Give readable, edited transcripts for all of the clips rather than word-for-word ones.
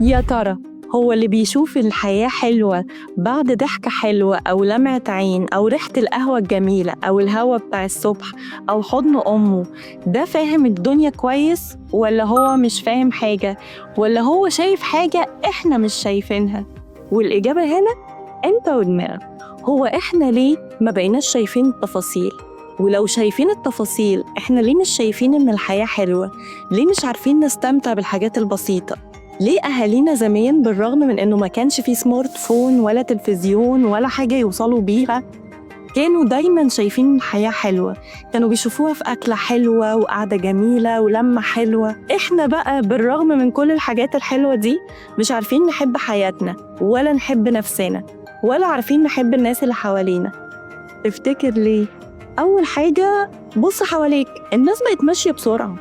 يا ترى هو اللي بيشوف الحياة حلوة بعد ضحكة حلوة أو لمعة عين أو ريحة القهوة الجميلة أو الهوا بتاع الصبح أو حضن أمه، ده فاهم الدنيا كويس ولا هو مش فاهم حاجة، ولا هو شايف حاجة إحنا مش شايفينها؟ والإجابة هنا أنت ودماغك. هو إحنا ليه ما بقيناش شايفين التفاصيل؟ ولو شايفين التفاصيل إحنا ليه مش شايفين إن الحياة حلوة؟ ليه مش عارفين نستمتع بالحاجات البسيطة؟ ليه أهالينا زمان بالرغم من إنه ما كانش فيه smart phone ولا تلفزيون ولا حاجة يوصلوا بيها، كانوا دايماً شايفين الحياة حلوة، كانوا بيشوفوها في أكلة حلوة وقعدة جميلة ولمة حلوة. إحنا بقى بالرغم من كل الحاجات الحلوة دي مش عارفين نحب حياتنا ولا نحب نفسنا ولا عارفين نحب الناس اللي حوالينا. تفتكر ليه؟ أول حاجة بص حواليك، الناس بقت ماشية بسرعة،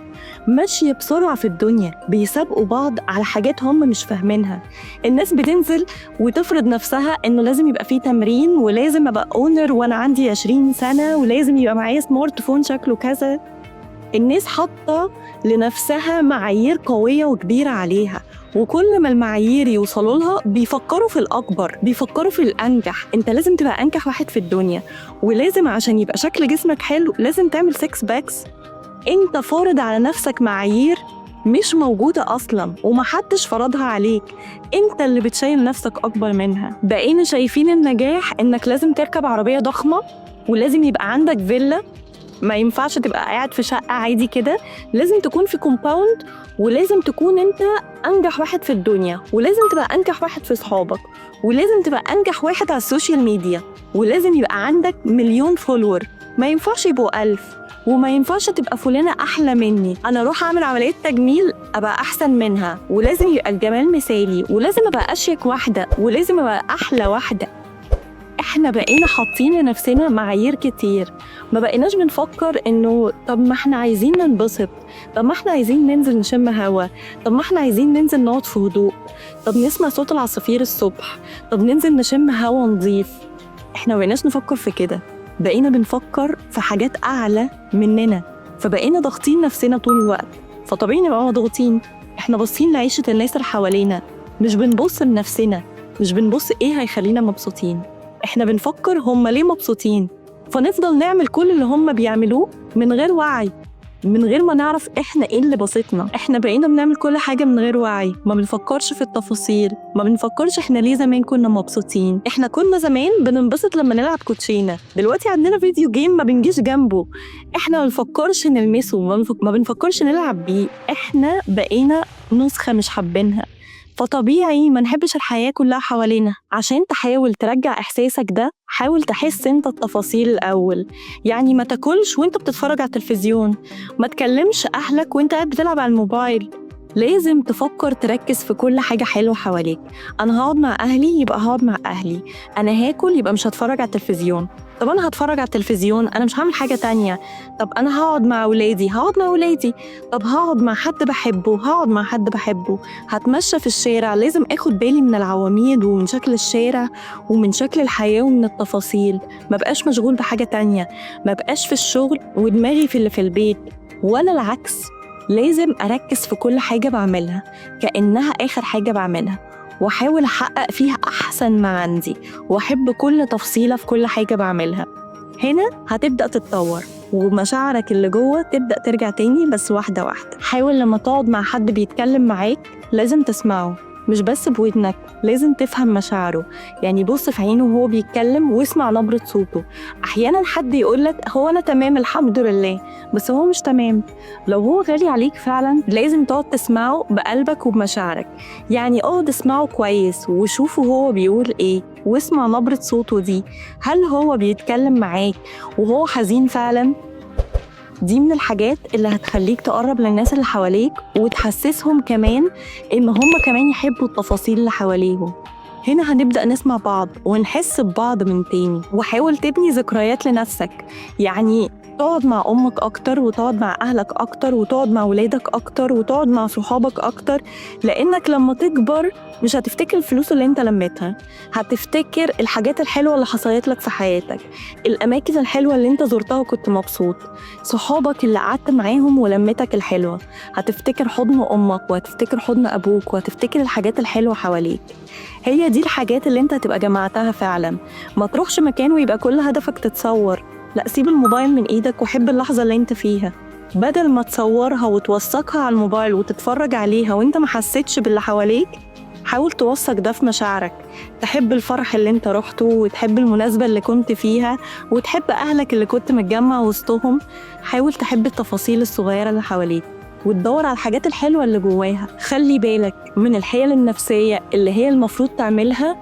ماشية بسرعة في الدنيا، بيسابقوا بعض على حاجات هم مش فاهمينها. الناس بتنزل وتفرض نفسها إنه لازم يبقى فيه تمرين ولازم أبقى owner وأنا عندي 20 سنة ولازم يبقى معايا smart phone شكله كذا. الناس حاطة لنفسها معايير قوية وكبيرة عليها، وكل ما المعايير يوصلوا لها بيفكروا في الأكبر، بيفكروا في الأنجح. أنت لازم تبقى أنجح واحد في الدنيا، ولازم عشان يبقى شكل جسمك حلو لازم تعمل 6 packs. أنت فارض على نفسك معايير مش موجودة أصلاً ومحدش فرضها عليك، أنت اللي بتشيل نفسك أكبر منها. بقينا شايفين النجاح إنك لازم تركب عربية ضخمة ولازم يبقى عندك فيلا، ما ينفعش تبقى قاعد في شقة عادي كده، لازم تكون في compound، ولازم تكون أنت أنجح واحد في الدنيا، ولازم تبقى أنجح واحد في صحابك، ولازم تبقى أنجح واحد على ال social media، ولازم يبقى عندك 1,000,000 follower، ما ينفعش يبقوا 1000، وما ينفعش تبقى فلانة أحلى مني، أنا أروح أعمل عملية تجميل أبقى أحسن منها، ولازم يبقى الجمال مثالي، ولازم أبقى أشيك واحدة، ولازم أبقى أحلى واحدة. إحنا بقينا حاطين لنفسنا معايير كتير، ما بقيناش بنفكر إنه طب ما إحنا عايزين ننبسط، طب ما إحنا عايزين ننزل نشم هوا، طب ما إحنا عايزين ننزل نقعد في هدوء، طب نسمع صوت العصافير الصبح، طب ننزل نشم هوا نظيف. إحنا ما بقيناش نفكر في كده، بقينا بنفكر في حاجات أعلى مننا، فبقينا ضاغطين نفسنا طول الوقت، فطبيعي نبقى مضغوطين. إحنا باصين لعيشة الناس اللي حوالينا، مش بنبص لنفسنا، مش بنبص إيه هيخلينا مبسوطين، إحنا بنفكر هم ليه مبسوطين، فنفضل نعمل كل اللي هم بيعملوه من غير وعي، من غير ما نعرف إحنا إيه اللي بسطنا. إحنا بقينا بنعمل كل حاجة من غير وعي، ما بنفكرش في التفاصيل، ما بنفكرش إحنا ليه زمان كنا مبسوطين. إحنا كنا زمان بننبسط لما نلعب كوتشينة، دلوقتي عندنا video game ما بنجيش جنبه، إحنا ما بنفكرش نلمسه، ما بنفكرش نلعب بيه. إحنا بقينا نسخة مش حابينها، فطبيعي ما نحبش الحياة كلها حوالينا. عشان تحاول ترجع إحساسك ده، حاول تحس انت التفاصيل الأول. يعني ما تاكلش وانت بتتفرج على التلفزيون، ما تكلمش أهلك وانت قاعد بتلعب على الموبايل. لازم تفكر تركز في كل حاجة حلوة حواليك. أنا هقعد مع أهلي يبقى هقعد مع أهلي، أنا هاكل يبقى مش هتفرج على التلفزيون، طب أنا هتفرج على التلفزيون أنا مش هعمل حاجة تانية، طب أنا هقعد مع ولادي هقعد مع ولادي، طب هقعد مع حد بحبه هقعد مع حد بحبه، هتمشى في الشارع لازم أخد بالي من العواميد ومن شكل الشارع ومن شكل الحياة ومن التفاصيل، ما بقاش مشغول بحاجة تانية، ما بقاش في الشغل ودماغي في اللي في البيت ولا العكس. لازم أركز في كل حاجة بعملها كأنها آخر حاجة بعملها، وأحاول أحقق فيها أحسن ما عندي، وأحب كل تفصيلة في كل حاجة بعملها. هنا هتبدأ تتطور ومشاعرك اللي جوه تبدأ ترجع تاني، بس واحدة واحدة. حاول لما تقعد مع حد بيتكلم معاك لازم تسمعه، مش بس بودنك، لازم تفهم مشاعره. يعني بص في عينه وهو بيتكلم واسمع نبرة صوته. أحيانا حد يقولك هو أنا تمام الحمد لله، بس هو مش تمام. لو هو غالي عليك فعلا لازم تقعد تسمعه بقلبك وبمشاعرك. يعني اقعد اسمعه كويس وشوفه هو بيقول ايه، واسمع نبرة صوته دي، هل هو بيتكلم معاك وهو حزين فعلا؟ دي من الحاجات اللي هتخليك تقرب للناس اللي حواليك وتحسسهم كمان إن هم كمان يحبوا التفاصيل اللي حواليهم. هنا هنبدأ نسمع بعض ونحس ببعض من تاني. وحاول تبني ذكريات لنفسك، يعني تقعد مع أمك أكتر، وتقعد مع أهلك أكتر، وتقعد مع ولادك أكتر، وتقعد مع صحابك أكتر. لأنك لما تكبر مش هتفتكر الفلوس اللي انت لميتها، هتفتكر الحاجات الحلوة اللي حصلت لك في حياتك، الأماكن الحلوة اللي انت زرتها وكنت مبسوط، صحابك اللي قعدت معاهم ولمتك الحلوة. هتفتكر حضن أمك، وهتفتكر حضن أبوك، وهتفتكر الحاجات الحلوة حواليك. هي دي الحاجات اللي انت هتبقى جمعتها فعلا. ما تروحش مكان ويبقى كل هدفك تتصور، لا، سيب الموبايل من ايدك وحب اللحظة اللي انت فيها. بدل ما تصورها وتوثقها على الموبايل وتتفرج عليها وانت ما حسيتش باللي حواليك، حاول توثق ده في مشاعرك. تحب الفرح اللي انت رحته، وتحب المناسبة اللي كنت فيها، وتحب أهلك اللي كنت متجمع وسطهم. حاول تحب التفاصيل الصغيرة اللي حواليك وتدور على الحاجات الحلوة اللي جواها. خلي بالك من الحيل النفسية اللي هي المفروض تعملها،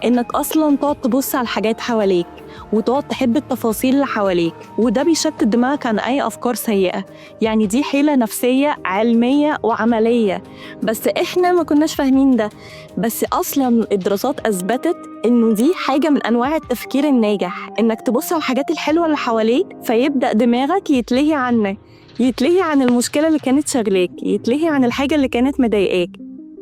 إنك أصلاً تقعد تبص على الحاجات حواليك وتقعد تحب التفاصيل اللي حواليك، وده بيشتت دماغك عن أي أفكار سيئة. يعني دي حيلة نفسية علمية وعملية، بس إحنا ما كناش فاهمين ده. بس أصلاً الدراسات أثبتت إنه دي حاجة من أنواع التفكير الناجح، إنك تبص على الحاجات الحلوة اللي حواليك فيبدأ دماغك يتلهي عنك، يتلهي عن المشكلة اللي كانت شغلاك، يتلهي عن الحاجة اللي كانت مضايقاك.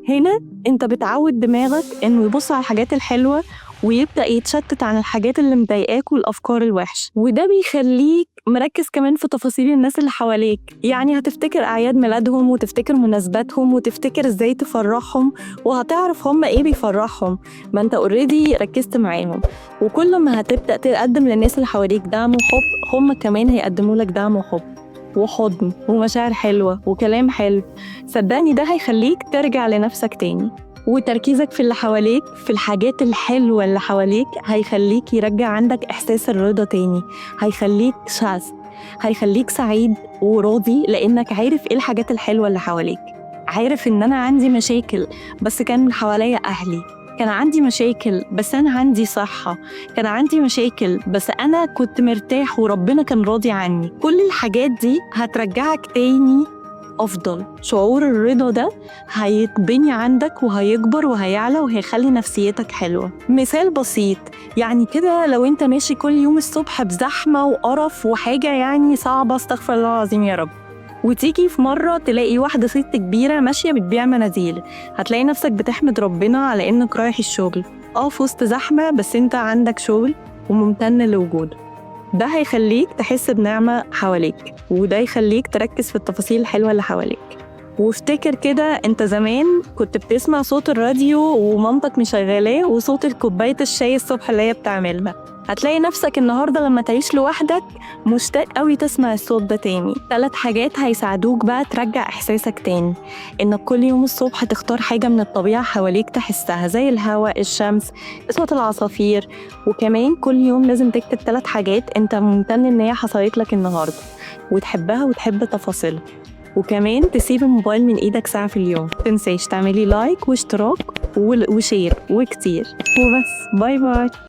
هنا انت بتعود دماغك انه يبص على الحاجات الحلوة ويبدأ يتشتت عن الحاجات اللي مضايقاك والأفكار الوحشة، وده بيخليك مركز كمان في تفاصيل الناس اللي حواليك. يعني هتفتكر أعياد ميلادهم، وتفتكر مناسباتهم، وتفتكر ازاي تفرحهم، وهتعرف هم ايه بيفرحهم، ما انت already ركزت معاهم. وكل ما هتبدأ تقدم للناس اللي حواليك دعم وحب، هم كمان هيقدموا لك دعم وحب وحضن ومشاعر حلوة وكلام حلو. صدقني ده هيخليك ترجع لنفسك تاني، وتركيزك في اللي حواليك، في الحاجات الحلوة اللي حواليك، هيخليك يرجع عندك إحساس الرضا تاني، هيخليك شاذ، هيخليك سعيد وراضي، لأنك عارف إيه الحاجات الحلوة اللي حواليك. عارف إن أنا عندي مشاكل بس كان من حواليا أهلي، كان عندي مشاكل بس أنا عندي صحة، كان عندي مشاكل بس أنا كنت مرتاح وربنا كان راضي عني. كل الحاجات دي هترجعك تاني أفضل. شعور الرضا ده هيتبني عندك وهيكبر وهيعلى وهيخلي نفسيتك حلوة. مثال بسيط، يعني كده لو انت ماشي كل يوم الصبح بزحمة وقرف وحاجة يعني صعبة، استغفر الله العظيم يا رب، وتيجي في مرة تلاقي واحدة ست كبيرة ماشية بتبيع مناديل، هتلاقي نفسك بتحمد ربنا على إنك رايح الشغل، في وسط زحمة بس انت عندك شغل وممتن لوجوده. ده هيخليك تحس بنعمة حواليك، وده يخليك تركز في التفاصيل الحلوة اللي حواليك. وافتكر كده انت زمان كنت بتسمع صوت الراديو ومامتك مشغلاه وصوت كوباية الشاي الصبح اللي هي بتعملها، هتلاقي نفسك النهاردة لما تعيش لوحدك مشتاق قوي تسمع الصوت ده تاني. 3 حاجات هيساعدوك بقى ترجع إحساسك تاني، إنك كل يوم الصبح تختار حاجة من الطبيعة حواليك تحسها، زي الهواء، الشمس، صوت العصافير. وكمان كل يوم لازم تكتب 3 حاجات انت ممتن إن هي حصلت لك النهاردة وتحبها وتحب تفاصيلها. وكمان تسيب الموبايل من ايدك ساعة في اليوم. متنساش تعملي like واشتراك و share وكتير. وبس، bye bye.